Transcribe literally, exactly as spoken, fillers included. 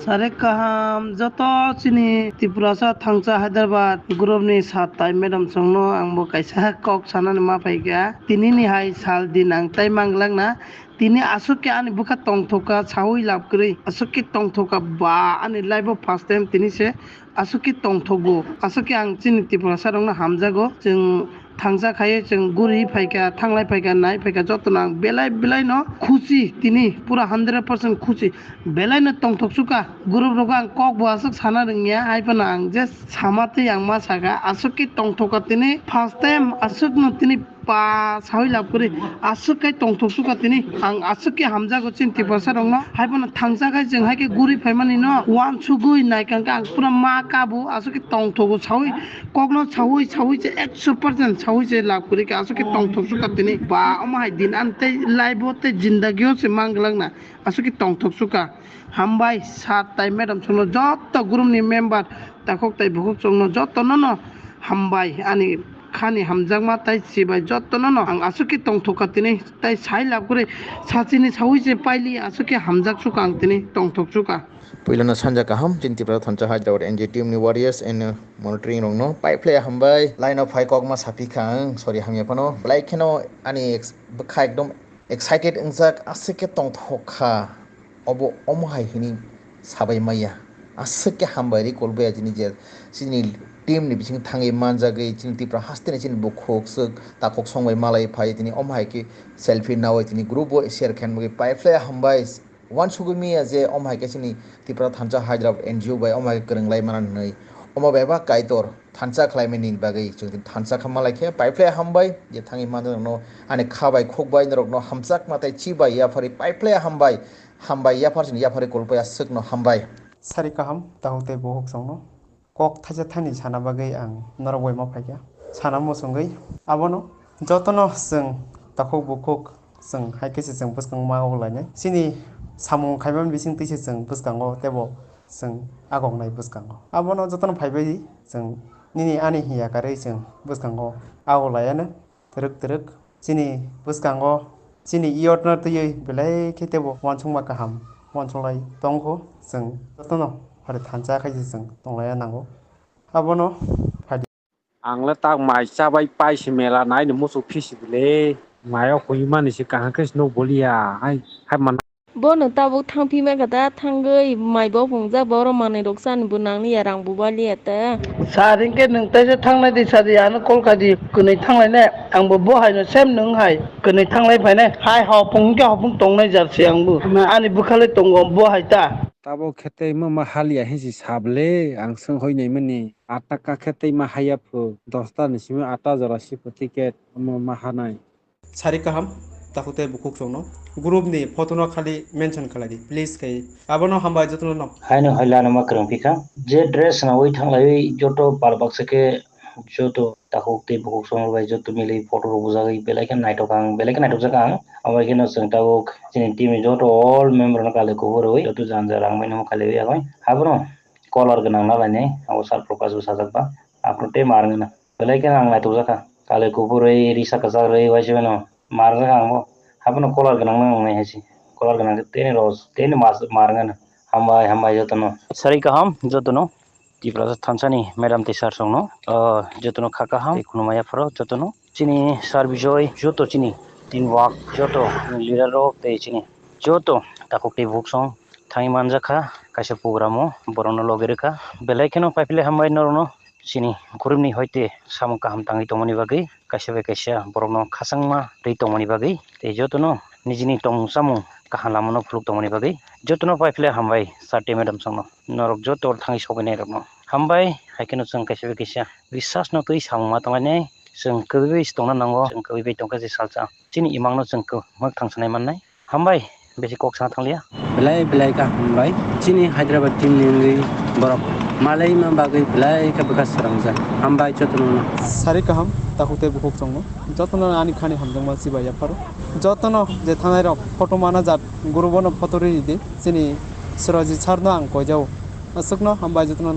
Are kaham joto chini Tiprasa thangsa Hyderabad group ni sat tai madam songno ang bo kaisa kok sanani ma phaikha. Tini ni hai sal din ang tai manglak na. Tini aswk khe ani bwkha tongthok kha sawi lab kwrwi. Aswk khe tongthok kha ba ani life o first time tini se aswk khe tongthok go. Aswk khe ang chini Tiprasa rokno hamjago. Chwng thangsa khaye chwng guri phaikha, thanglai phaikha, nai phaikha, jotono ang belai belai no khusi tini pura hundred percent khusi. Belai no tongthok sukha. Group rogo ang kok bo aswk sana rwngya, hai phano ang je sama twi ang ma sakha, aswk khe tongthok kha tini first time aswk no tini pa sawi lab kwrwi aswk khe tongthok sukha tini ang aswk khe hamjago chini Tiprasa rokno, hai phano thangsa khai chwng hai khe guri phaimani no uansugwi naikha khe ang pura ma kabo aswk khe tongthogo sawi kokno sawi sawi se ekso percent sawi se lab kwrwi kha aswk khe tongthok sukha tini ba omo hai din an tei life o tei jindagi o se manglak na aswk khe tongthok sukha. Hambai sat tai madam songno joto group ni member takhuk tai bukhuk songno jotono no hambai ani khani hamjakma tai chibai jotono no ang aswk khe tongthok kha tini tai sai lab kwrwi sachini sawi se paili aswk khe hamjak sukha ang tini tongthok sukha. Puilano sanja kaham, chini Tipra thansa Hyderabad N G O team ni warriors and, uh, monitoring rokno pai phlai hambai. Line o phai kokma saphi kha ang, sorry hamya phano. Belai kheno ani ex-, bwkha ekdom excited wngjak, aswk khe tongthok kha. Obo omo hai hini sabai maya. Aswk khe hambai ri kolbaya chini je, chini team ni bising thangwi manjagwi, chini Tipra haste ni chini bukhuk swk takhuk songbai malai phai, tini omo hai khe selfie nawi, tini group o share khe nugwi pai phlai hambai. Uansugwi maya je omo hai khe chini Tipra thansa Hyderabad N G O bai omo hai khe kwrwng lai mana hwnwi. Omo bebak Kaitor thansa khlaimani bagwi chwng thansa kha malai khe pai phlai hambai je thangwi manjakno ani kha bai khuk bai norokno hamjakma tei chi bai yapharwi pai phlai hambai. Hambai yaphar chini yapharwi kulpui aswkno hambai. Sari kaham takhuk tei bukhuk songno. Kok thaisa thani sana bagwi ang norok bai ma phaikha. Sana muchungwi abono jotono chwng takhuk bukhuk chwng hai khe se chwng bwskango ma ok lainai. Chini samung khaimani bising twi se chwng bwskango teibo chwng agoknai bwskango. Abono jotono phaibai chwng nini ani hiya karwi chwng bwskango agok laiano. Twrwk twrwk chini bwskango chini iyotno twiwi belai khe teibo uansukma kaham uansuk lai tongkho. Chwng jotono hari thansa khai se chwng tong lai nango. Abono phai di. Ang le tak mai chabai pai se mela nai ni muchuk phisi bile. Mayo khuimani se kaham khe se nuk boliya. Hai, hai man. Bono tabuk thangphima khe ta thangwi mai bo phungjak, borok manwi rok chani bo nangli ya, rang bo bali ya ta. Sar hinkhe nwng taisa thanglai di, sadi ano call khai di, kwnwi thanglai nai, ang bo bo hai no same nwng hai kwnwi thanglai phai nai, hai hopung hinkhe hopung tongnai jar se ang bo, ani bwkha le tongo bo hai ta. Tabuk khe tei ma ma haliya hinsi sable, ang swng hoi nai mani, atta ka khe tei ma haya phu, dosta ni simi atta jora si phu ticket, omo ma hanai. Sari kaham, takhuk tei bukhuk songno. Group ni photo no khali mention khlai di, please khe. Abono hambai jotono no. Haino hai lana ma kwrwng phikha. Je dress nawi thanglaiwi joto pal baksa khe joto takhuk tei bukhuk songno bai joto milwi photo rok bujagwi belai khe naithok ang, belai khe naithok jak ang. Abo hai kheno chwng tabuk chini team ni joto all member no kale kuphur rwi joto janja rang bai no kale wi agoi. Abono color gwnang na lainai, abo sir Prakash bo sajak ba. Aphuru tei mar wngna. Belai khe ang naithok jak kha. Kale kuphur rwi, risa kwchak rwi, uaisa bai no mar jak kha ang bo. Haphano color gwnang nang nai hai se. Color gwnang khe tei ni ros, tei ni mas, mar wngna. Hambai, hambai jotono. Sari kaham jotono. Tiprasa thansa ni madam tei sir songno. Ah, jotono kha kaham. Tei khulumya pharo jotono. Chini sir Bijoy, joto chini team work, joto leader rok tei chini joto takhuk tei bukhuk song thangwi manjak kha. Kaisa program o borokno logi rwkha. Belai kheno paiphle hambai norokno. Chini group ni hoite samung kaham tangwi tongmani bagwi, kaisa bai kaisa borokno khachangma twi tongmani bagwi, tei jotono nijini tongmung chamung kaham lamano phuluk tongmani bagwi, jotono paiphle hambai sir tei madam songno, norok joto thangwi sogwi nairokno. Hambai, hai kheno chwng kaisa bai kaisa bisas no twi samung ma tonglainai, chwng kwbwi bai tongna nango, chwng kwbwi bai tongkha je salsa chini imang no chwng kwmwk thangsanai mannai. Hambai, besi kok sana thangliya. Belai belai kha hambai. Chini Hyderabad team ni wngwi borok malaima bagwi belai khe bwkha swrangjak. Hambai jotono no. Sari kaham, takhuk tei bukhuk chwngno. Jotono ani khani hamjakma chibai yapharo. Jotono je thangnai rok photo mana jat group o no photo ridi. Chini Surajit sir no ang koijao. Aswkno hambai jotono no.